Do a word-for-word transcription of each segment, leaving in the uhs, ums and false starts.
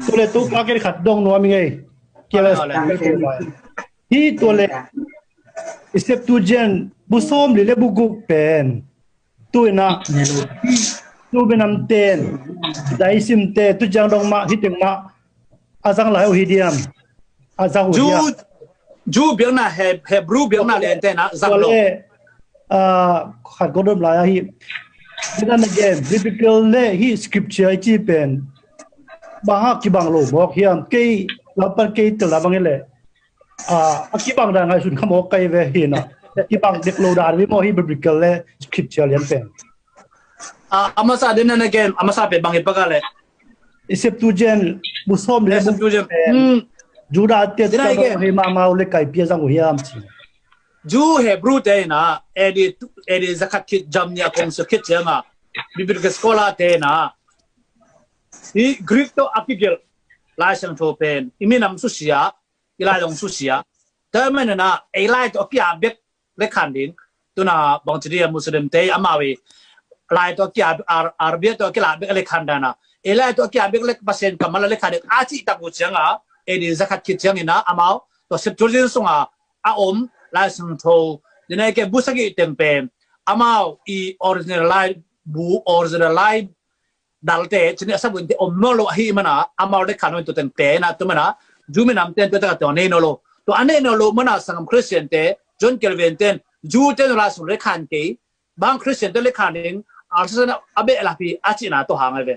Tu le tu ka ken khat dong nuam i ngei. Kia le. Hi tu le. I Septuagint bu sawm li le bu guk pen. Tu ina. Tu benam ten. Dai sim te tu jang dong ma hi teng ma. A zang lai uh hi diam. A zang uh diam. Ju biakna Hebrew biakna le ten a zang lo. Khat ko dom lai ahi. Then again, biblical le hi scripture i ci pen. Bang ha kibang lo mawk hiam kei lampan kei tel la bang i le. A kibang dan ngai sun khamawk kai ve hi na. Kibang dek lo dan vi mawk hi biblical le scripture lian pen. A masa then again, a masa pen bang i paka le. I Septuagint bu sawm le bu pen. Judah te ta hi mama le kai pia zang uh hiam ci. Ju Hebrew te ina A D zakhat khit jam nia kong su khit cianga biblical scholar te ina hi Greek to a kigelh Lai Siangtho pen i minam susia i lai dong susia. Te man ina ei lai to a kia bek le khan ding tuna bangci dia Muslim te amau i lai to a kia Arabia to a kila bek le khan dana ei lai to a kia bek le Pasian kamala le khan ding a ci tak uh cianga A D zakhat khit ciang ina amau to Septuagint sunga a om Lai Siangtho dina ke bu sagih teng pen amau i original lai bu original lai dalte cini a sabun te om nawn lo ahi mana amau le khan nawn tu teng te na tu mana Ju minam ten tu taka teng nei nawn lo tu a nei nawn lo mana sangam Christian te John Calvin ten Ju ten Lai Siangtho le khan kei bang Christian te le khan ding a sasana a beh la pi a cina to hang ai ve.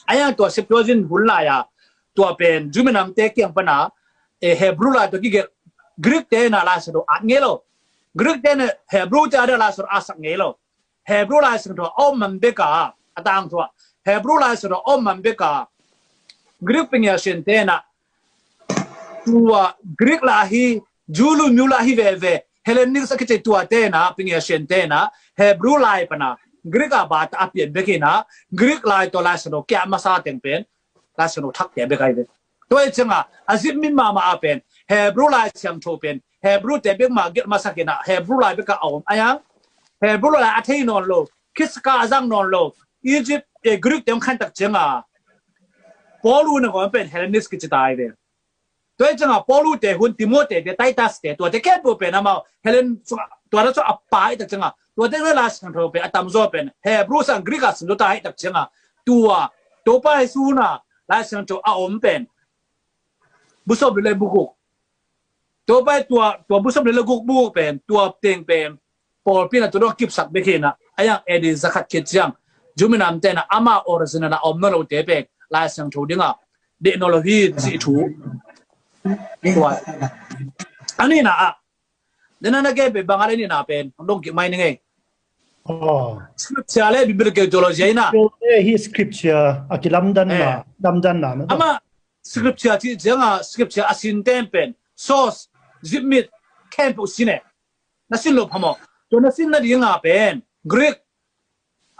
A yang tua Septuagint hun lai a tua pen Ju minam te kiang pana Hebrew lai to kigelh Greek te na Lai Siangtho at ngei lo. Greek te na Hebrew te a da Lai Siangtho a sak ngei lo. Hebrew Lai Siangtho a om man beka a tang thua Hebrew Lai Siangtho a om man beka Greek pingia sian tena tua Greek la hi Ju lu miu la hi veve Hellenics a kici tua tena pingia sian tena Hebrew lai pana Greek a bata a pian bekina Greek lai to Lai Siangtho kia masa teng pen Lai Siangtho thak te bek ai ve. Tua i cianga a zip min mama a pen Hebrew Lai Siangtho pen Hebrew te bek ma gelh masak ina Hebrew lai bek a om a yang Hebrew lai a thei nawn lo khit saka a zang nawn lo Egypt e Greek te om khan tak cianga Paulu na gom pen Hellenist kici tai ve. Tua i cianga Paulu te hun Timothy te Titus te tua te khe pu pen amau Hellen tua na so a pai tak cianga tua te Lai Siangtho pen a tamzaw pen Hebrew sang Greek a sim lo tai tak cianga tua Topa Jesu na Lai Siangtho a om pen bu sawm le bu guk. Tua pai tua tua bu sawm le guk bu pen tua teng pen pawlpi na tua dong kipsak bek hi na a yang A D zakhat khit ciang Ju minam te na ama original na om na lo te pen Lai Siangtho dinga deh nawn lo hi ci thu. Tua a ni na a dena na gen pen bang a le ni na pen dong kik mai ni ngei. Scripture le biblical theology a ina hi scripture a kilamdanna lamdanna ama scripture ci cianga scripture a sin ten pen source zipmit khempeuh sin e. Na sin lo phamo tua na sin na dinga pen Greek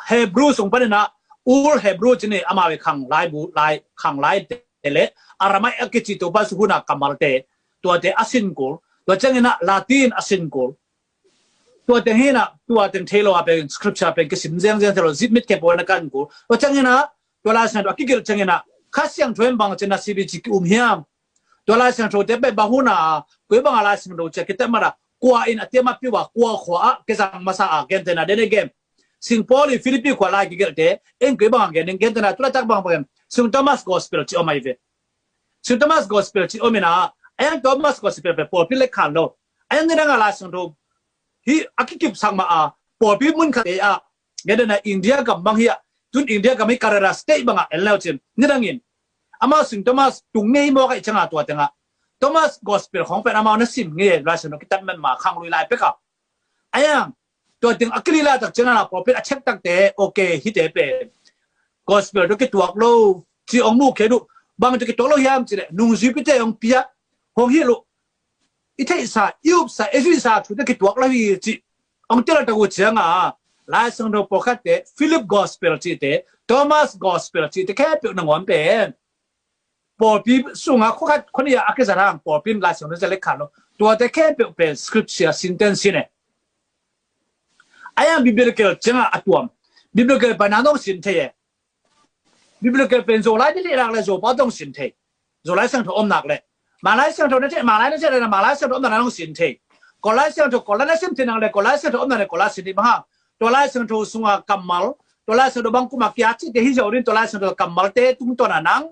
Hebrew sung panina Ur Hebrew cini amau i khang lai bu lai khang lai te le Aramaic a kici Topa Jesu huna kammalte tuate a sin kul tua ciangina Latin a sin kul. Tua teng hina tua teng thei lo a pen scripture pen kisim ziangziang thei lo zipmit khempeuh na kan kul tua ciangina tua Lai Siangtho a kigelh ciangina Kha Siangtho in bang cina C B G ki um hiam. Tua Lai Siangtho te pen bang huna koi banga Lai Siangtho cia kitem mara kua in a tiam a piu a kua khua a kizang masa a gen tena dene gen. Sing Paul i Philippi khua lai kigelh te en koi banga gen ding gen tena tula tak bang bang Sing Thomas Gospel ci om ai ve. Sing Thomas Gospel ci om ina a yang Thomas Gospel pen pawlpi le khan lo a yang nidanga Lai Siangtho hi a kikip sang ma a pawlpi mun khat te a nidana India gam bang hi a tun India gam hi Kerala state banga en leu cin nidangin amau Sing Thomas tung ngei mawk a i cianga tua tenga Thomas Gospel khong pen amau na sim ngei Lai Siangtho kitat man ma khang lui lai peka a yang tua teng a kili lai tak ciangana pawlpi a check takte okay hite pen Gospel to kituak lo ci ong mu khe duh bang to kituak lo hiam ci le nungzuipite ong pia hong hi lo i theihsa i upsa i zuihsa thute kituak lo hi ci ong tel tak uh cianga Lai Siangtho pawlkhatte Philip Gospel cite Thomas Gospel cite khempeuh nangawn pen pawlpi sunga khua khat khua nih a a kizat hang pawlpi in Lai Siangtho zia le khan lo tuate khempeuh pen scripture sin ten sin e. A yang biblical cianga a tuam biblical pai na nong sin thei e. Biblical pen Zolai na theih nak le Zopau tawh hong sin thei. Zolai Siangtho om nak le Manglai Siangtho na theih, Manglai na theih nak le Manglai Siangtho om nak le hong sin thei. Kawllai Siangtho, Kawllai na sim thei nak le Kawllai Siangtho om nak le Kawllai sin thei. Bang hang? Tua Lai Siangtho sunga kammal, tua Lai Siangtho bang kuma kia cihte hi zo ding, tua Lai Siangtho kammalte tungtawn a nang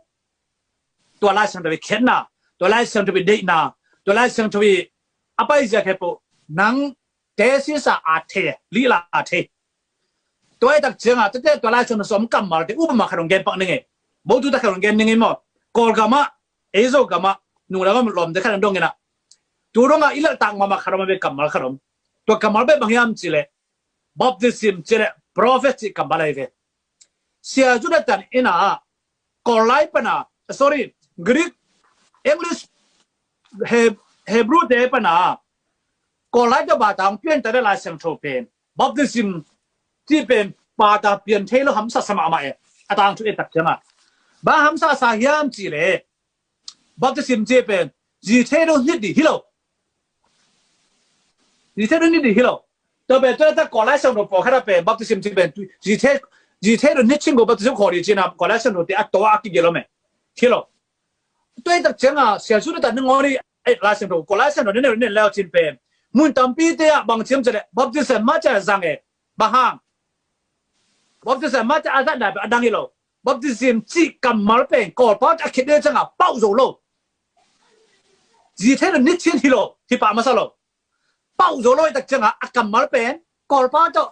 tua Lai Siangtho i khiatna, tua Lai Siangtho i deihna, tua Lai Siangtho i a paizia khempeuh nang thesis ah a thei, lihla a thei. Tua i tak cianga tete tua Lai Siangtho sawm kammalte upama khat hong gen pak ning e. Bo tu tak khat hong gen ning e maw. Kawlgam ah, ei Zogam ah, nung lam ah lawmte khat hong dong ina. Tu dong ah i laltak mahmah khat om a ve, kammal khat om. Tua kammal beh bang hiam cih leh baptism cih leh prophet cih kammal ahi ve. Sia Jonathan ina ah Kawllai pana, sorry, Greek, English, He-, Hebrew te pana Kawllai tawh bata hong pianta le Lai Siangtho pen baptism cih pen bata pian thei lo hamsa sa mahmah e. A tangthu e tak cianga bang hamsa sa hiam cih leh baptism cih pen zi thei lo nit dih hi lo. Zi thei lo nit dih hi lo. Tua pen tua tak Kawllai Siangtho pawlkhat a pen baptism cih pen zi thei, zi thei lo nit cing ko baptism khawh dih cina Kawllai Siangtho te a taw a kigelh om e. Hi lo. Tua i tak cianga Sia Jonathan nangawn i Lai Siangtho, Kawllai Siangtho nen nen leu cin pen mun tampite ah bang ciam cih leh baptism mah ciang zang e. Bang hang? Baptism mah ciang a zatna pen a dang hi lo. Baptism cih kammal pen Kawlpau a khit ding cianga pauh zo lo. Zi thei lo nit cin hi lo, hi pah masa lo. Pauh zo lo i tak cianga a kammal pen Kawlpau tawh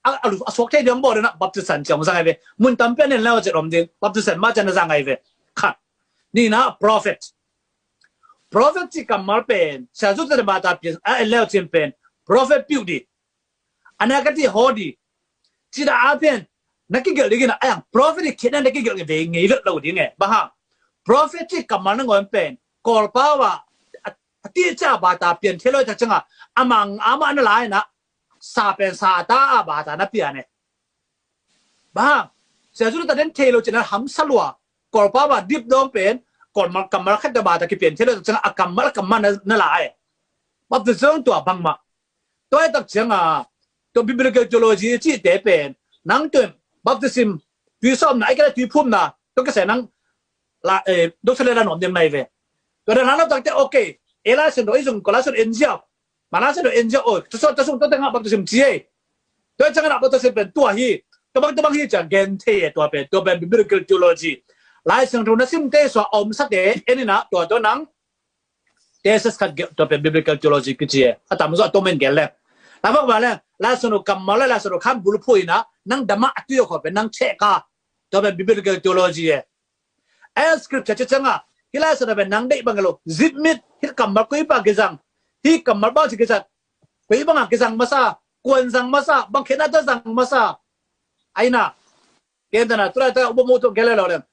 a, a, a suak thei ding bawl ding a baptism ciang zang ahi ve. Mun tampi a nen leu a cih om ding, baptism mah ciang a zang ahi ve. Khat. Nihna prophet. Prophet cih kammal pen Sia Jonathan bata pian a en leu cin pen prophet piuh dih. A na ka ti haw dih. Cih dah a pen na kigelh ding ina a yang prophet i khiatna na kigelh ve ngei vet lo ding e. Bang hang? Prophet cih kammal nangawn pen Kawlpau ah a, a ti cia bata pian thei lo i tak cianga a mang a mah na lai na sa pen sa ta a bata na pian e. Bang hang? Sia Jonathan den thei lo cina hamsa lua. Kawlpau ah dip dawng pen Kawlmal kammal khat dah bata kipian thei lo i tak cianga a kammal a kammal na, na lai e. Baptism tua bangmah. Tua i tak cianga tua biblical theology cihte pen nang tua baptism, tui sawmna, ai kei leh tui phumna, tua ka se nang la, eh, doctor le la nuam ding nai ve. Tua dan hang lo takte okay. Ei Lai Siangtho ei zong ko Lai Siangtho en ziau. Ma Lai Siangtho en ziau oi. Tua sawt tua sung tua tengah baptism ci ei. Tua ciangin ah baptism pen tua hi. Tua bang tua bang hi ciang gen thei e tua pen. Tua pen biblical theology. Lai Siangtho na simte sua a omsate en ina tua tua nang thesis khat gelh, tua pen biblical theology kici e. A tam zawh a tom in gelh leng. Tua bang va leng, Lai Siangtho kammal le Lai Siangtho kham bulphuh ina nang damah a tui a khawh pen nang chehka. Tua pen biblical theology e. A scripture ci cianga hih Lai Siangtho pen nang deih bang lo. Zitmit, hih kammal koi bang kizang, hih kammal bang ci kizang, koi bang a kizang masa, kuan zang masa, bang khena ta zang masa. Aina. Gentehna, tu laitaka upa mu tu gele lo leng.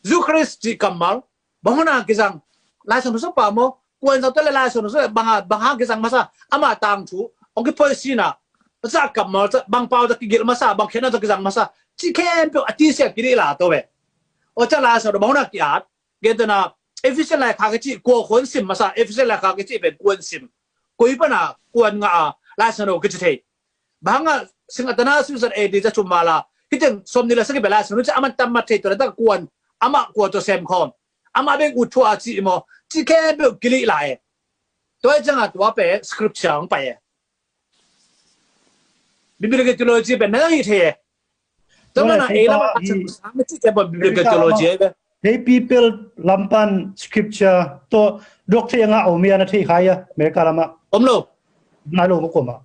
Eucharist cih kammal bang hona kizang, Lai Siangtho sung pa maw, kuan zang tu le Lai Siangtho sung bang a, bang hang kizang masa, ama tangthu hong kiphoih sina, ca kammal ca bang pau ca kigelh masa, bang khena ca kizang masa, cih khempeuh a tisia kidih la to ve. Aw ca Lai Siangtho bang hona ki-at, gentehna Ephesian laikhak kici kua khon sim masa, Ephesian laikhak kici pen kuan sim. Koi pana kuan ngah a Lai Siangtho kici thei. Bang hanga Saint Athanasius an A D ca thum vala. Hih teng sawmnih le sagih bel a sanu ca aman tam mat thei tua le tak kuan. Amah kua tua sem khawm. Amah beng ut thua a cih maw. Cih khempeuh kilih lai e. Tua i cianga tua pen scripture hong pai e. Biblical theology pen na hih thei e. Tua mana ei lama a cih pen biblical theology e. Hei people lampan scripture to doctrine a ngah om ia na thei khai a America lama. Om lo. Nai lo ma kuama.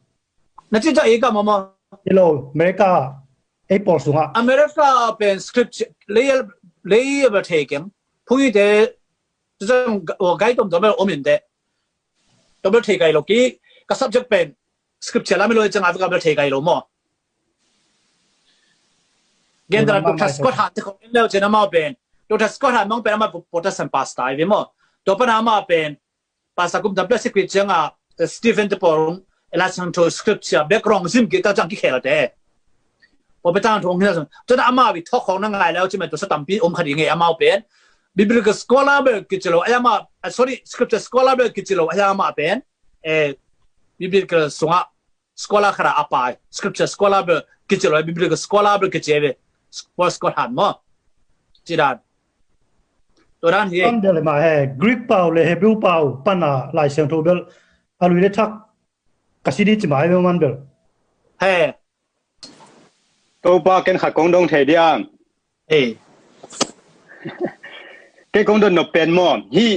Na ci ta i ka mama. Hello, America. Ei pawl sunga. America pen scripture lei lei ba thei keng. Phung i te zong gai tom tom om in te. Tom thei kai lo ki ka subject pen scripture la mi lo i chang a ka thei kai lo mo. Gentehna Doctor Scott Hahn te khong en leu cin amau pen. Doctor Scott Hahn mong pen amau Protestant pastor i ve mo. Tua pan amau pen Pastor kum tam plastic kwi cianga Stephen te pawl Lai Siangtho scripture background zim kik ta ciang kikhel te. Pawlpi tangthu hong hi na zong. Tua amau i thawk khawng na ngai leu cin mai tua sa tampi om kha ding e amau pen. Biblical scholar bel kici lo, ai amah, ah, sorry, scripture scholar bel kici lo, ai amah pen. Eh, biblical sunga scholar khat a pai, scripture scholar bel kici lo, biblical scholar bel kici ve. Paul Scott han maw. Ci dan. Tua dan hi. An del ma he, Greek pau le Hebrew pau pana Lai Siangtho bel a lui le thak ka si di ci mai bel man bel. He. Topa ken khat kong dong thei diam. He. Kei kong dong nop pen maw. Hi.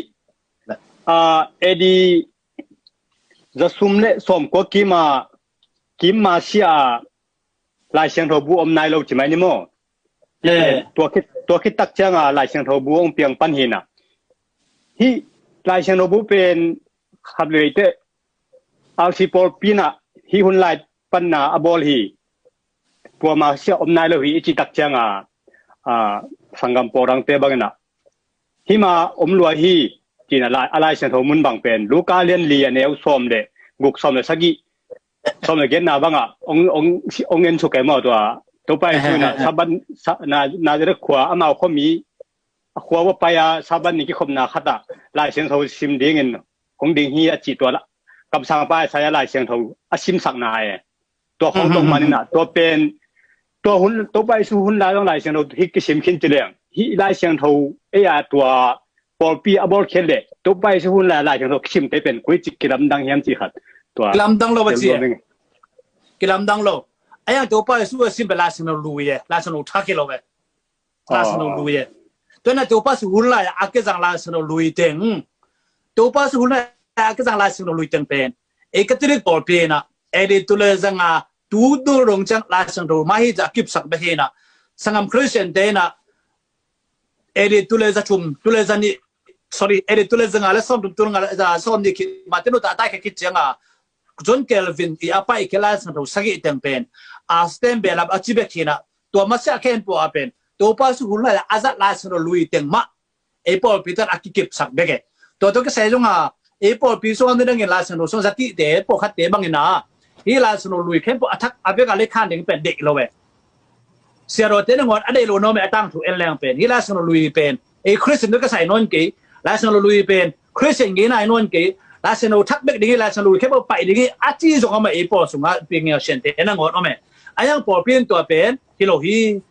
A, A D za sum le sawm kua kim a, kim ma sia a, Lai Siangtho bu om nai lo ci mai ni maw. He. Tua khit, tua khit tak ciang a Lai Siangtho bu ong piang pan hi na. Hi Lai Siangtho bu pen khat lui te R C Paul pi na hi hun lai pan na a bawl hi. Tua ma sia om nai lo hi i ci tak ciang a, a, sanggam pawl dang te bang na. Hi ma om lua hi, ci na lai, a Lai Siangtho mun bang pen Luka lian li a neu sawm le guk, sawm le sagih, sawm le giat na bang a ong, ong, ong en suk e maw tua. Topa Jesu na Saban, sa, na, Nazareth khua amau khuami, a khua va pai a Saban ni kikhopna khat a Lai Siangtho sim dingin kong ding hi a ci tua la. Kamsang pa Isaiah Lai Siangtho a simsak na e. Tua khong tong manin a, tua pen, tua hun, Topa Jesu hun lai zong Lai Siangtho hi kisim khin ci leng. Hi Lai Siangtho ei a tua pawlpi a bawl khiat le Topa Jesu hun lai Lai Siangtho kisim te pen koi ci kilamdang hiam ci khat. Tua kilamdang lo ba ci e. Kilamdang lo. A yang Topa Jesu a sim pen Lai Siangtho lui e, Lai Siangtho thak hi lo e. Lai Siangtho lui e. Tua na Topa Jesu hun lai a kizang Lai Siangtho lui teng. Topa Jesu hun lai a kizang Lai Siangtho lui teng pen. Ei Catholic pawlpi na, A D tul le zanga, tu dul rong ciang Lai Siangtho mah hi ci a kipsak bek hi na. Sanggam Christian te na, A D tul le za thum, tul le za nih, sorry, A D tul le zanga le sawm thum, tul nga le za sawm nih khit, Martin Luther a tai khit ciang a, John Calvin i a pai khit Lai Siangtho sagih teng pen. A stem belap a ci bek hi na, tua masiah khempeuh a pen Topa Jesu hun lai a zat Lai Siangtho lui teng mah ei pawlpi tan a kikipsak bek e. Tua tua kisai zong a ei pawlpi sung a nidangin Lai Siangtho sung zatihte pawlkhatte bangin a hi Lai Siangtho lui khempeuh a thak a bek a le khan ding pen deih lo e. Siarawte nangawn a deih lo na om e, a tangthu en leng pen hi Lai Siangtho lui pen ei Christian tua kisai nawn kei. Lai Siangtho lui pen Christian ngei nai nawn kei. Lai Siangtho thak bek ding hi, Lai Siangtho lui khempeuh paih ding hi a ci zong a om e, ei pawl sung a pi ngiau siante nangawn om e. A yang pawlpi in tua pen hi lo hi.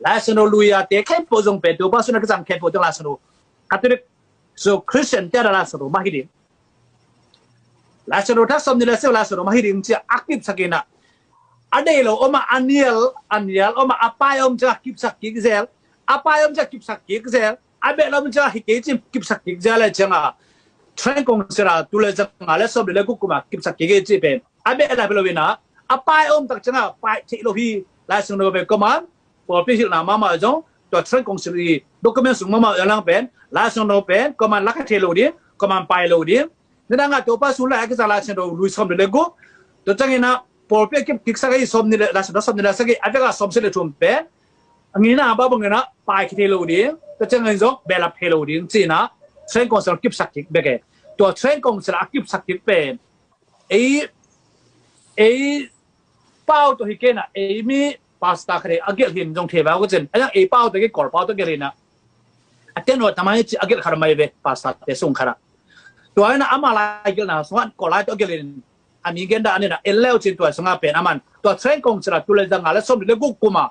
Lai Siangtho lui a te khempeuh zong pen Topa Jesu na kizang khempeuh teng Lai Siangtho Catholic, so Christian te a Lai Siangtho mah hi ding. Lai Siangtho thak sawm nih le sagih Lai Siangtho mah hi ding ci a kipsak in a. A deih lo om a, a nial, a nial om a, a pai om ci a kipsak kik zel. A pai om ci a kipsak kik zel. A behlap om ci a hi kei ci kipsak kik zel le ciang a. Trent Council a tul le zanga le sawm le guk kum a kipsak kik ci pen. A behlap lo in a, a pai om tak ciang a pai theih lo hi. Lai Siangtho pen kuaman pawlpi hilhna mahmah zong, tua Trent Council i document sung mahmah zong lang pen Lai Siangtho pen kuaman lak thei lo ding, kuaman pai lo ding. Nidang a Topa Jesu lai a kizang Lai Siangtho lui sawm le guk. Tua ciangin a pawlpi a kip kiksak a hi sawm nih le, Lai Siangtho sawm nih le sagih a vek a sawm sagih le thum pen a ngina a ba bangin a pai kik thei lo ding. Tua ciangin zong behlap thei lo ding ci in a Trent Council kipsak kik bek e. Tua Trent Council a kipsak kik pen ei, ei pau tawh hi kei na, ei mi pastor khat a gelh hi in zong thei vau ka cin. A yang ei pau tawh kei Kawl pau tawh gelh hi na. A ten nuai tamai ci a gelh khat a mai ve pastor te sung khat a. Tua hi na ama lai gelhna sung a Kawl lai tawh gelh hi in a mi gen dah a ni na en leu cin tua sung a pen a man. Tua Trent Council a tul le zanga le sawm le guk kum a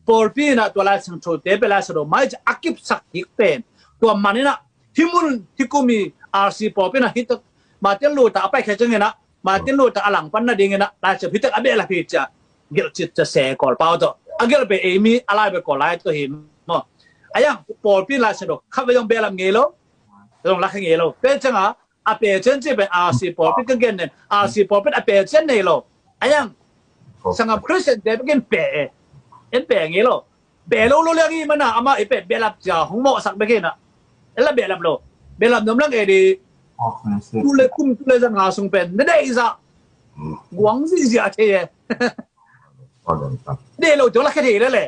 pawlpi in a tua Lai Siangtho te pen Lai Siangtho mah hi ci a kipsak kik pen. Tua man in a hi mun hi kum i R C pawlpi in a hi tak Martin Luther a pai khia ciangin a Martin Luther a langpan nadingin a Lai Siangtho hi tak a behlap hi ci a gelh cit ci a se Kawl pau tawh. A gelh pen ei mi a lai pen Kawl lai tawh hi maw. A yang pawlpi Lai Siangtho khat ve zong behlap ngei lo. Zong lak ngei lo. Pen ciang a a pecian ci pen R C pawlpi ka gen nen, R C pawlpi a pecian nei lo. A yang sanggam Christian te bek in pe e. En pe ngei lo. Pe lo lo liang i mana ama i pe behlap cia hong mawhsak bek in a. En la behlap lo. Behlap nuam lang e di. Tul le kum tul le zanga sung pen na deih zah guang zihziah thei e. Deih lo ciang la khia thei le le.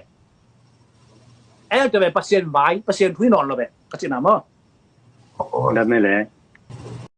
A yang tua pen Pasian vai, Pasian thu hi nawn lo pen ka cihna maw. Dam e le.